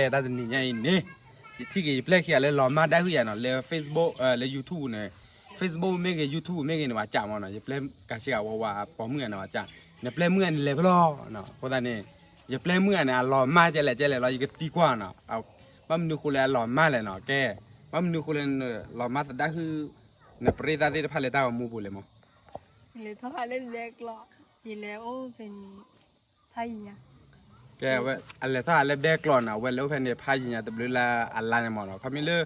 တၢ်တနံၤညါအံၤန့ၣ် ယထံၣ်က့ၤယပျဲၢ်ခံဂၤလၢလီၤမၢ်တၢ်ဟုၣ်ယၤနီၤ လၢ Facebook လၢ YouTube န့ၣ် Facebook မ့ၢ်ဂ့ၤ YouTube မ့ၢ်ဂ့ၤန့ၣ် ပှၤကးမးနီၤ ယပျဲၢ်ကးဆ့ကၤဝဲဝဲပိာ်မုၣ်ဂၤန့ၣ် ပှၤကး နပျဲၢ်မုၣ်ဂၤန့ၣ်လဲၤဖဲလဲၣ်နီၤ အဃိသတးန့ၣ် ယပျဲၢ်မုၣ်ဂၤန့ၣ် အလီၤမၢ်ကဲလဲၣ်ကဲလဲၣ်လီၤ ယကသံကွၢ်နီၤ ဘၣ်မနုၤဃိလၢအလီၤမၢ်လဲၣ်နီၤ ကဲ ဘၣ်မနုၤဃိလၢ လီၤမၢ်သဒၣ်ဟုၣ် နပရ့သၣ်သ့ၣ်တဖၣ်လၢတၢ်ဂီၤမူပူၤလဲၣ်မး လဲၤထီၣ်ဟးလၢဘဲကျီၢ် ယလဲၤအိၣ်ဖဲန့ၣ် ဖးယံၤညါ ကဲ အလဲၤထီၣ်ဟးလၢဘဲကျီၢ်နီၤ အဝဲလဲၤအိၣ်ဖဲန့ၣ် ဖးယံၤညါတဘျုးလါအလါညါမးနီၤ ခီမ့ၢ်လၢ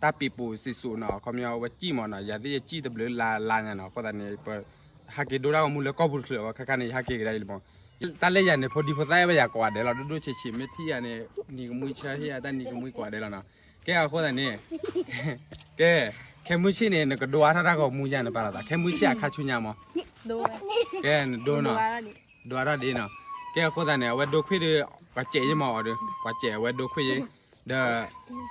တၢ်ပံာ်ပူၤစံၣ်စိၤနီၤ ခီမ့ၢ်အဝဲစံၣ်မးနီၤ ယၤသ့ၣ်ယစံၣ်တဘျုးလါလါညါနီၤ အဃိသတးန့ၣ် ပ ဟဲက့ၤဒိတၢ်ဂီၤမူလၢကီၢ်ပူၤတချုး အဝဲခါခါန့ၣ် ယဟဲက့ၤကဒါအံၤလံမး တၢ်လၢယၤန့ၣ် ဖိဒံဖိသၣ်အဲၣ်ဝဲယၤကိးဂၤဒဲးလီၤ ဒိၣ်ဒိၣ်ဆံးဆံး မ့ၢ်ထံၣ်ယၤန့ၣ် နံၤကမှံဆၢဟ့ၣ်ယၤတၢ်နံၤကမှံကိးဂၤဒဲးလီၤနီၤ ကဲအဃိသတးန့ၣ် ကဲ ခဲမုၢ်ဆ့ၣ်န့ၣ် နကဒိအါထီၣ်တၢ်ဂီၤမူယါန့ၣ် ပာ်လီၤသး ခဲမုၢ်ဆ့ၣ်အခါဆူညါမး ကဲ နဒိနီၤ ဒိအါထီၣ်ဒ်နီၤ ကဲအဃိသတးန့ၣ် အဝဲဒိခွံၣ်ဒီး ပှၤစဲးယဲမးအီၤဒီး ပှၤစဲးအဝဲဒိခွံၣ်ယဲ ဒီး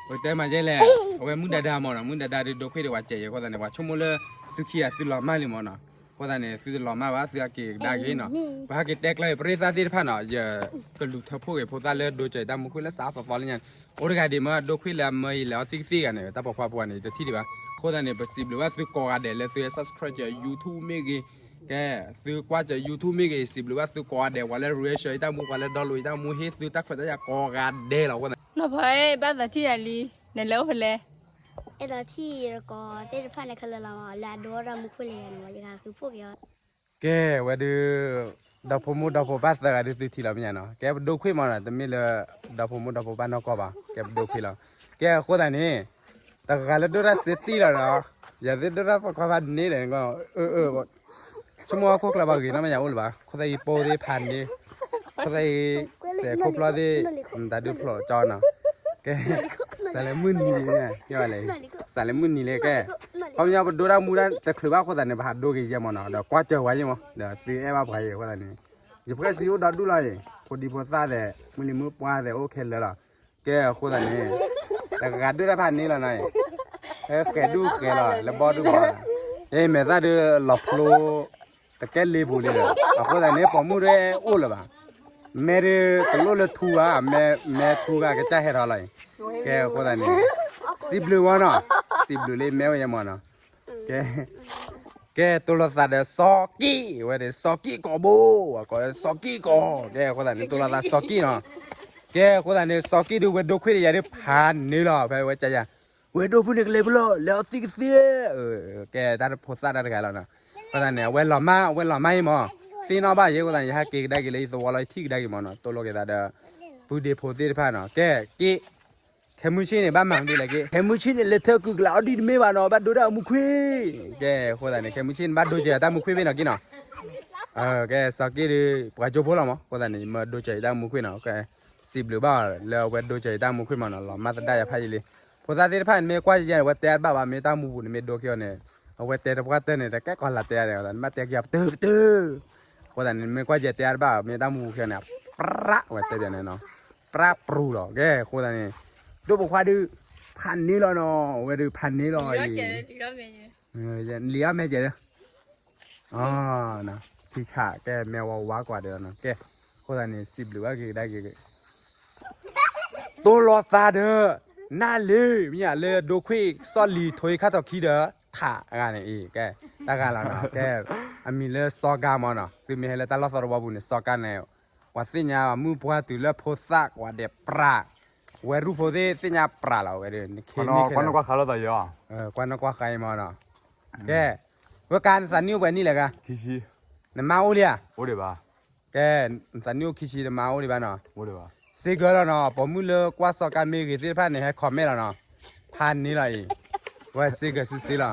ပတဲမၤယဲလဲၣ် အဝဲမုၢ်ဒါဒါမးနီၤ မုၢ်ဒါဒါဒီးဒိခွံၣ်ဒီးပှၤစဲးယဲအဃိသတးန့ၣ် ပှၤဆိကမိၣ်လၢ သုခံဂၤသုလီၤမၢ်လံမးနီၤ အဃိသတးန့ၣ် သုတလီၤမၢ်ဘၣ် သုဟဲက့ၤကဒါက့ၤနီၤ ပဟဲက့ၤတဲကျၢၤ ပရ့သၣ်သ့ၣ်တဖၣ်နီၤ ယကလူၤထၢဖှိၣ်က့ၤဖိသၣ်လၢဒိစၢၤယတၢ်မူခွံၣ်လၢစးသီသီလၢညါန့ၣ် အိၣ်တဂၤဒံးမ့ၢ်ဒိခွံၣ်လၢအမၢယလဲၤအီသံၣ်ကသ့ၣ်ဂၤန့ၣ် တၢ်ပိာ်ခွါဖိန့ၣ် တထံၣ်ဒံးဘၣ် အဃိသတးန့ၣ် ပစံးဘျုးဘၣ်သုကိးဂၤဒဲးလၢသု subscribe စၢၤ YouTube မ့ၢ်ဂ့ၤ ကဲ သုကွၢ်စၢၤ YouTube မ့ၢ်ဂ့ၤ စံးဘျုးဘၣ်သုကိးဂၤဒဲး ပှၤလၢ reaction ယတၢ်မူ ပှၤလၢ download ယတၢ်မူဟ့ၣ်သုတၢ်ခွဲးတၢ်ယာ်ကိးဂၤဒဲးလီၤ အဃိသတး နီၢ်ဖီ ဘၣ်သးထံၣ်ယၤလံ နလဲၤအိၣ်ဖဲလဲၣ် အဲၣ်ဒိးထံၣ်ယတကိးသ့ၣ်တဖၣ်န့ၣ်ခဲလၢာ်လီၤ လၢအဒိတၢ်မူခွံၣ်လၢယၤန့ၣ် ယကဃုဖှိၣ်က့ၤအီၤ ကဲဝဲဒုး ဒီဖိမိၢ်ဒီဖိပၢ်သၢဂၤဒုးသုထံၣ်လီၤမ့ၢ်ညါနီၤ ကဲပဒိခွံၣ်မးနီၤ တမ့ၢ်လၢ ဒီဖိမိၢ်ဒီဖိပၢ်နီၢ်ကီၢ်ဘၣ် ကဲပဒိခွံၣ်လီၤ ကဲအဃိသတးန့ၣ် တဂၤလၢဒိၣ်တၢ်စ့တံၢ်လီၤနီၤ ယၤသ့ၣ်ဒိၣ်တၢ်ပိာ်ခွါဖးန့ၣ်ဒီး ဆိကမိၣ်အခိၣ်ကျၢၢ်ဘၣ်ဂ့ၤနီတမ့ၢ်ယၤအိၣ်လၢၤဘၣ် ခိၣ်သၣ်အံၤပိၢ်သ့ၣ်ဖးန့ၣ် ခိၣ်သၣ်အံၤ စဲးခိၣ်ဖျီၣ်သ့ၣ် တၢ်ဒုးဖျိးကၠီနီၤ ကဲ စးလဲၤမုၢ်နံၤလံ စးလဲၤမုၢ်နံၤလံ ကဲ ခီပညီပဒိတၢ်မူတၢ်တချုးဘၣ်အဃိသတးန့ၣ် ပဟးဒိက့ၤယဲမးနီၤ ဒီးကွၢ်စၢၤဝဲယဲမး ဒီးသုအဲၣ်ဘၣ်ပှၤယဲအဃိသတးန့ၣ် ယပှဲၤစံအိၣ်ဒီဒူၣ်လီၤအံၤ ဖိဒံဖိသၣ်သဲး မုၢ်လံၤမုၢ်ပှၢ်သဲးအိၣ်ခဲလၢာ်လီၤ ကဲအဃိသတးန့ၣ် တဂၤဒိၣ်တၢ်ဖးန့ၣ်လီၤနီၤအံၤ ဃဲးဒူၣ်ဃဲးလီၤ လၢဘီဒူၣ်ဘီ အ့ မဲာ်သၣ်ဒုးလီၤဖျိ တကဲလ့ပူၤလံဒီး အဃိသတးန့ၣ် ပိာ်မုၣ်ဒုးအိၣ်လၢၤဘၣ် မဲဒုးတလိၣ်လၢထူဂၤ မဲထူဂၤကစၢ်ဟဲထီၣ်လီၤအံၤ ကဲအဃိသတးန့ၣ် စံးဘျုးဝဲနီၤ စံးဘျုးလၢမဲဝဲယဲမးနီၤ ကဲ ကဲတိၢ်လိာ်သးဒီးစီၤကံၣ်ဝဲဒီး စီၤကံၣ်ကီးဘိ အကိးစီၤကံၣ်ကီး ကဲအဃိသတးန့ၣ် တိၢ်လိာ်သးစီၤကံၣ်နီၤ ကဲအဃိသတးန့ၣ် စီၤကံၣ်ဒုးဝဲဒိခွံၣ်ဒီးယၤဒုးဖးန့ၣ်လီၤ ဖဲဝဲကယၤ ဝဲဒိဖုန့ၣ်ကလဲၤဖဲလဲၣ် လဲၤအီသံၣ်ကသ့ၣ် ကဲတၢ်တဖိသၣ်တၢ်တဂၤလီၤနီၤ အဃိသတးန့ၣ် အဝဲလီၤမၢ် အဝဲလီၤမၢ်အံၤမး သ့ၣ်နီၣ်ဘၣ်ယဲအဃိသတးန့ၣ် ယဟဲက့ၤကဒါက့ၤလၢယသဝီလီၤ ယထံၣ်ကဒါက့ၤမးနီၤ တိၢ်လိာ်က့ၤသးဒီး ပုၢ်ဒ့ဖိသ့ၣ်တဖၣ်နီၤ ကဲက့ၤ ခဲမုၢ်ဆ့ၣ်န့ၣ် ဘၣ်မၤမနုၤလဲၣ်က့ၤ ခဲမုၢ်ဆ့ၣ်န့ၣ် လဲၤထၢကုာ်ကျးအီၤဒ်တမ့ၢ်ဘၣ်နီၤ ဘၣ်ဒိတၢ်မူခွံၣ် ကဲအဃိသတးန့ၣ် ခဲမုၢ်ဆ့ၣ်န့ၣ် ဘၣ်ဒိစၢၤတၢ်မူခွံၣ်ဖဲနီၤက့ၤနီၤ ကဲစီၤကံၣ်ဒုး ပှၤကၠိဖိလီၤမး အဃိသတးန့ၣ် ယမၢဒိစၢၤယတၢ်မူခွံၣ်နီၤ ကဲ စံးဘျုးဘၣ်လၢအဝဲဒိစၢၤယတၢ်မူခွံၣ်မးနီၤ လီၤမၢ်သဒၣ်ယၤဖးယံာ်လံ ဖိသၣ်သ့ၣ်တဖၣ်န့ၣ် မ့ၢ်ကွၢ်ယဲန့ၣ် အဝဲတဲအါတဘၣ်ဘၣ် မ့ၢ်တၢ်မူပူၤန့ၣ်မ့ၢ်ဒိခံအီၤန့ၣ် အဝဲတဲတပှၢ်တၢၢ်န့ၣ် တကဲကီးလၢတဲအါဒီး မ့ၢ်တဲက့ၤပတုာ်ပတုာ် အဃိသတးန့ၣ် မ့ၢ်ကွၢ်ယဲတဲအါတဘၣ် မ့ၢ်တၢ်မူပူၤခံအီၤန့ၣ် ပြး အဝဲတဲပၠးန့ၣ်နီၤ ပြးပြူၤလီၤ ကဲအဃိသတးန့ၣ် ဒိၣ်ပိာ်ခွါဒုး ဖးန့ၢ်လီၤနီၤ အဝဲဒုးဖးန့ၢ်လီၤအံၤ လံၤအီၣ်မဲာ်ကဲး ထံဆး ကဲမဲာ်ဝါဝါကွၢ်ဒီးနီၤ ကဲ အဃိသတးန့ၣ် စံးဘျုးဘၣ်က့ၤကဒါက့ၤ တိၢ်လိာ်သးဒီး နၢ်လံ မ့ၢ်ယၤလၢဒိခွံၣ်စီၣ်လံၤထိခါထီၣ်ခံဒီး ထးအဂၤန့ၣ်အံၤ ကဲ တၢ်ဂၤလီၤနီၤ ကဲ အမံၤလၢစီၤကါမးနီၤ သုမ့ၢ်ဟဲလၢတၢ်လီၢ်သီတဝီပူၤန့ၣ် စီၤကါန့ၣ် ပှၤသ့ၣ်ညါမုၣ်ပှၢ်တုၤလၢဖိသၣ်ကွၢ်ဒဲးပြး ဝဲရူၢ်ဖိသ့ၣ်သ့ၣ်ညါပြးလီၤဝဲဒၣ် နခ့န့ၢ်ခဲလၢာ် ကွၢ်နကွၢ်ဃါအံၤမးနီၤ ကဲ ဝဲကါနသးနံၣ်အိၣ်ပှဲၤနံၣ်လဲၣ်ကါ နမါအိၣ်လံဧါ ကဲ နသးနံၣ်အိၣ်ခံဆံ နမါအိၣ်ဒံးဘၣ်နီၤ စ့ကၢလီၤနီၤ ပိာ်မုၣ်လၢကွၢ်စီၤကါမ့ၢ်ဂ့ၤသ့ၣ်တဖၣ်န့ၣ် ဟဲ comment လီၤနီၤ ဖးန့ၢ်လီၤအံၤ ဝဲစ့ကၢစုစ့လီၤ